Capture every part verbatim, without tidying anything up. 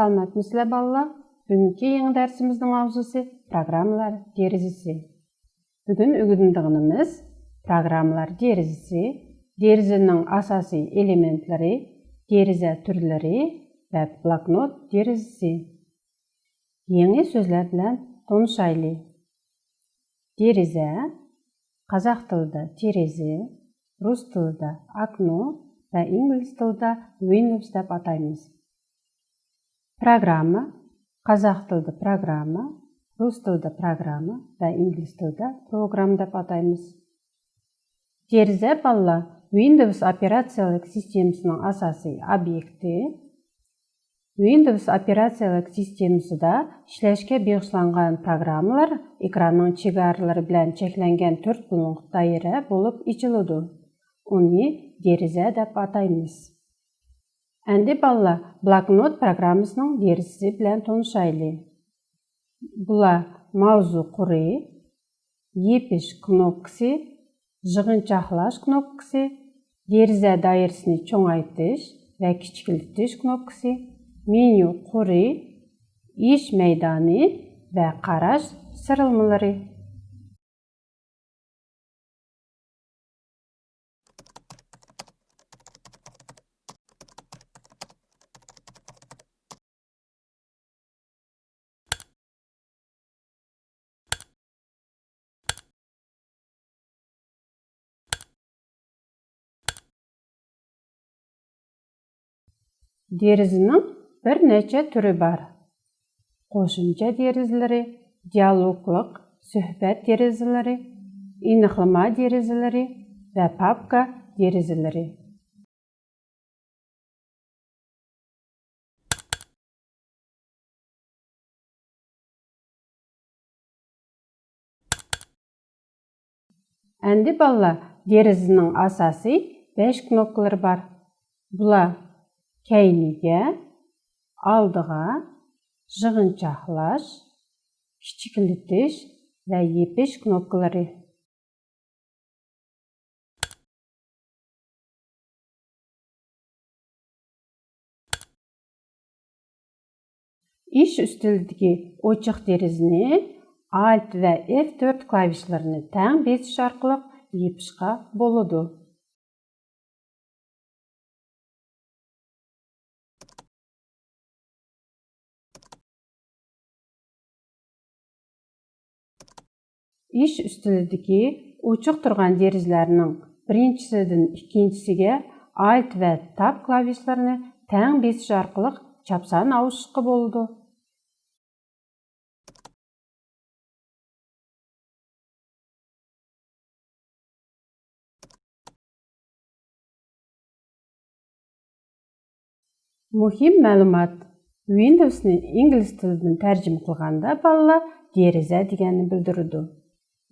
سالامەتمىسىلەر بالىلار؟ بۈگۈنكى يېڭى دەرسىمىزنىڭ ماۋزۇسى پروگراممىلار دېرىزىسى. بۈگۈن ئۆگىنىدىغىنىمىز پروگراممىلار دېرىزىسى، دېرىزىنىڭ ئاساسىي ئېلېمېنتلىرى، دېرىزە تۈرلىرى ۋە بلوكنوت دېرىزىسى. يېڭى سۆزلەر بىلەن تونۇشايلى. دېرىزە، قازاق تىلىدا تېرېزە، رۇس تىلىدا ئاكنو ۋە ئىنگلىز تىلىدا ۋىندوۋس دەپ ئاتايمىز. پروگرامما، قازاق تىلىدا پروگرامما، رۇس تىلىدا پروگرامما ۋە ئىنگلىز تىلىدا پروگرامما دەپ ئاتايمىز. دېرىزە بالىلار ۋىندوۋس ئوپېراتسىيەلىك سىستېمىسىنىڭ ئاساسىي ئوبيېكتى. ۋىندوۋس ئوپېراتسىيەلىك سىستېمىسىدا ئىشلەشكە بېغىشلانغان پروگراممىلار ئېكراننىڭ چېگرالىرى بىلەن چەكلەنگەن تۆت بۇلۇڭلۇق دائىرە بولۇپ ئېچىلىدۇ. ئۇنى دېرىزە دەپ ئاتايمىز. ئەمدى بالىلار بلوكنوت پروگراممىسىنىڭ دېرىزىسى بىلەن تونۇشايلى. بۇلار ماۋزۇ قۇرى، يېپىش كنوپكىسى، يىغىنچاقلاش كنوپكىسى، دېرىزە دائىرىسىنى چوڭايتىش ۋە كىچىكلىتىش كنوپكىسى، مېنيۇ قۇرى، ئىش مەيدانى ۋە قاراش سىرلىمىلىرى. دېرىزىنىڭ بىر نەچچە تۈرى بار. قوشۇمچە دېرىزىلىرى، دىئالوگلۇق سۆھبەت دېرىزىلىرى، ئېنىقلىما دېرىزىلىرى ۋە پاپكا دېرىزىلىرى. ئەمدى بالىلار، دېرىزىنىڭ ئاساسىي بەش كنوپكىلىرى بار. بۇلار كەينىگە، ئالدىغا، يىغىنچاقلاش، كىچىكلىتىش ۋە يېپىش كنوپكىلىرى. ئىش ئۈستىلىدىكى ئوچۇق دېرىزىنى Alt ۋە F تۆت كلاۋىشلىرىنى تەڭ بېسىش ئارقىلىق يېپىشقا بولىدۇ. ئىش ئۈستىلىدىكى ئوچۇق تۇرغان دېرىزىلەرنىڭ بىرىنچىسىدىن ئىككىنچىسىگە Alt ۋە Tab كلاۋىشلىرىنى تەڭ بېسىش ئارقىلىق چاپسان ئاۋۇشۇشقا بولىدۇ. مۇھىم مەلۇمات. ۋىندوۋسنى ئىنگلىز تىلىدىن تەرجىمە قىلغاندا بالىلار دېرىزە دېگەننى بىلدۈرىدۇ.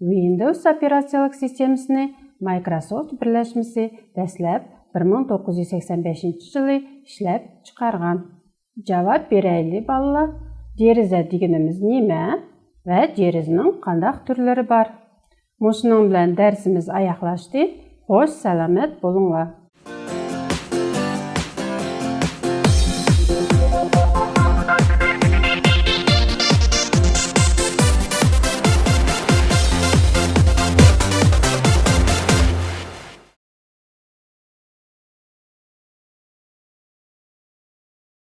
ۋىندوۋس ئوپېراتسىيەلىك سىستېمىسىنى مايكروسوفت بىرلەشمىسى دەسلەپ بىر مىڭ توققۇز يۈز سەكسەن بەشىنچى يىلى ئىشلەپ چىقارغان. جاۋاب بېرەيلى بالىلار، دېرىزە دېگىنىمىز نېمە ۋە دېرىزىنىڭ قانداق تۈرلىرى بار؟ مۇشۇنىڭ بىلەن دەرسىمىز ئاياغلاشتى. خوش سالامەت بولۇڭلار.